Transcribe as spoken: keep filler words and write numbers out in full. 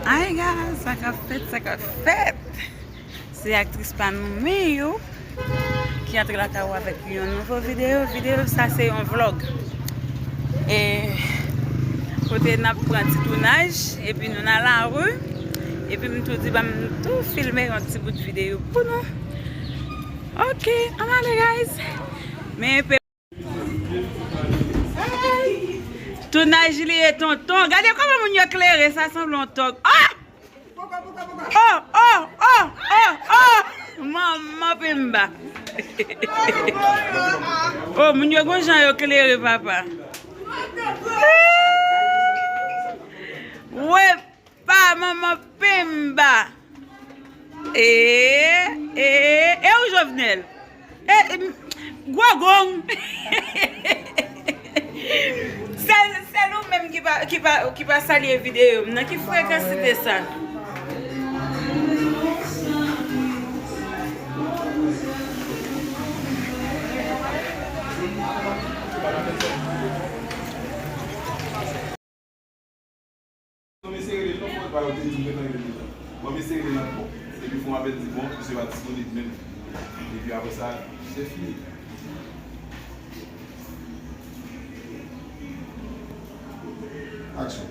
Hi guys, sa k ap fèt, sa k ap fèt? Se aktris pa nou, Miyou, ki antre lakay ou avèk yon nouvo videyo. Videyo sa se yon vlog. E kote n ap pran ti tounaj, epi nou nan lari, epi m tou di ban m tou filme yon ti bout videyo pou nou. Ok, ann ale guys. Men Tounaj li ye tonton. Gade kòman moun yo klere, sa sanble yon tòg. Ah! Oh, oh, oh, oh, oh! Manman Pemba. Oh, moun yo gon jan yo klere, papa. Wè pa manman Pemba. E, e, e ou Jovenel? E, e, gwo gong. Sèl, sèl ou menm ki pa, ki pa, ki pa salye videyo m nan. Ki frekansite sa? Non, men se rele l non, frè, pa yo te di m gentan rele l deja. Bon, men se rele l ankò. Epi fè yon apèl, di bon, misye pa disponib menm. Epi apre sa, se fini. Aksyon.